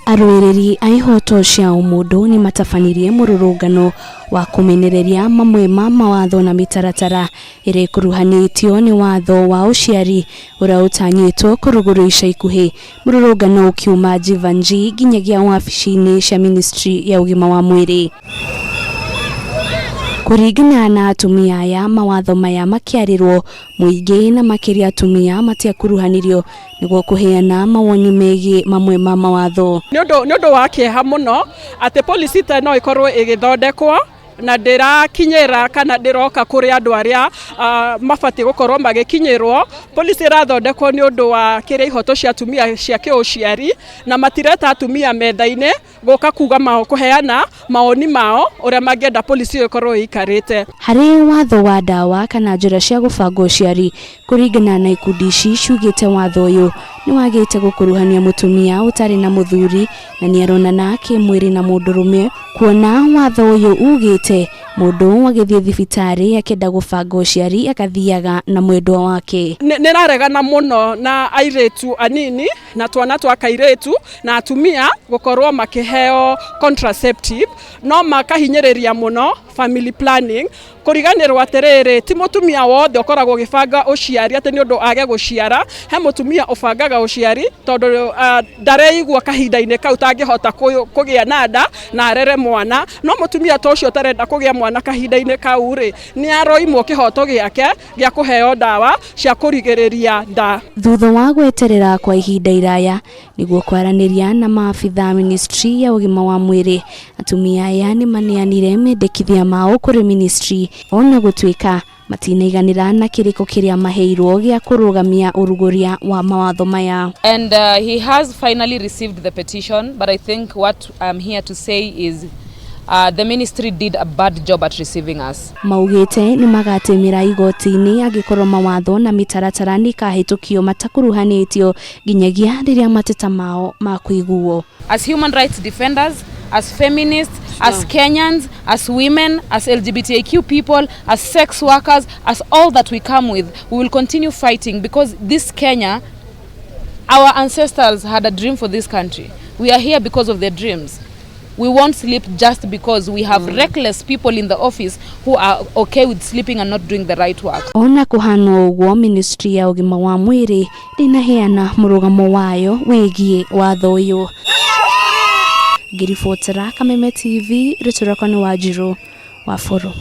Arũĩrĩri a ihoto cia ũmũndũ nĩ matabanirie mũrũrũngano wa kũmenereria mamwe ma mawatho na mĩtaratara ĩrĩa ĩkuruhanĩtio nĩ watho wa ũciari ũrĩa ũtanyĩtwo kũrugũrio ica ikuhĩ. Mũrũrũngano ũkiuma Jeevanjee nginyagia wabici-inĩ cia ministry ya ũgima wa mwĩrĩ. Kũringana na atumia aya, mawatho maya makĩarĩrwo mũingĩ na makĩria atumia matiakuruhanirio nĩguo kũheana mawoni megiĩ mamwe ma mawatho. Nĩ ũndũ wa kĩeha mũno atĩ policy ta ĩno ĩkorwo ĩgĩthondekwo na ndĩrakinyĩra kana ndĩroka kũrĩ andũ arĩa mabatiĩ gũkorwo magĩkinyĩrwo. Policy ĩrathondekwo nĩ ũndũ wa kĩrĩa ihoto cia atumia cia kĩũciari, na matireta atumia metha-inĩ gũka kuga mao, kũheana mawoni mao ũrĩa mangĩenda policy ĩyo ĩkorwo ĩikarĩte. Harĩ watho wa ndawa kana njĩra cia gũbanga ũciari, kũringana na ikundi ici ciugĩte watho ũyũ nĩ wagĩte gũkuruhania mũtumia ũtarĩ na mũthuri na nĩ aronana kĩmwĩrĩ na mũndũrũme, kuona watho ũyũ ugĩte mũndũ agĩthiĩ thibitarĩ akĩenda gũbanga ũciari agathiaga na mwendwa wake. Nĩ raregana mũno na airĩtu anini na twana twa kairĩtu na atumia gũkorwo makĩheo contraceptive, no makahinyĩrĩria mũno family planning, kũriganĩrwo atĩrĩrĩ, ti mũtumia wothe ũkoragwo ũgĩbanga ũciari atĩ nĩ ũndũ age gũciara. He mũtumia ũbangaga ũciari tondũ ndareigua kahinda-inĩ kau tangĩhota kũgĩa na nda na arere mwana, no mũtumia ta ũcio ũtarenda kũgĩa mwana kahinda-inĩ kau rĩ, nĩ aroimwo kĩhoto gĩake gĩa kũheo ndawa cia kũrigĩrĩria nda. Thutha wa gweterera kwa ihinda iraya nĩguo kwaranĩria na maabitha ministry ya ũgima wa mwĩrĩ, atumia aya nĩ maneanire mendekithia mao kũrĩ ministry, ona gũtuĩka matinaiganĩra na kĩrĩko kĩrĩa maheirwo gĩa kũrũgamia ũrugũria wa mawatho maya. And he has finally received the petition, but I think what I'm here to say is the ministry did a bad job at receiving us. Maugĩte nĩ magatĩmĩra igoti-inĩ angĩkorwo mawatho na mĩtaratara nĩ ikahĩtũkio matakuruhanĩtio nginyagia rĩrĩa mateta mao makũiguo. As human rights defenders, as feminists, as Kenyans, as women, as LGBTIQ people, as sex workers, as all that we come with, we will continue fighting because this Kenya, our ancestors had a dream for this country. We are here because of their dreams. We won't sleep just because we have reckless people in the office who are okay with sleeping and not doing the right work. Ona kũhana ũguo, ministry ya ũgima wa mwĩrĩ ndĩnaheana mũrũgamo wayo wĩgiĩ watho ũyũ. Ngĩribotera Kameme TV, rĩtwa rĩakwa nĩ Wanjirũ wa Bũrũ.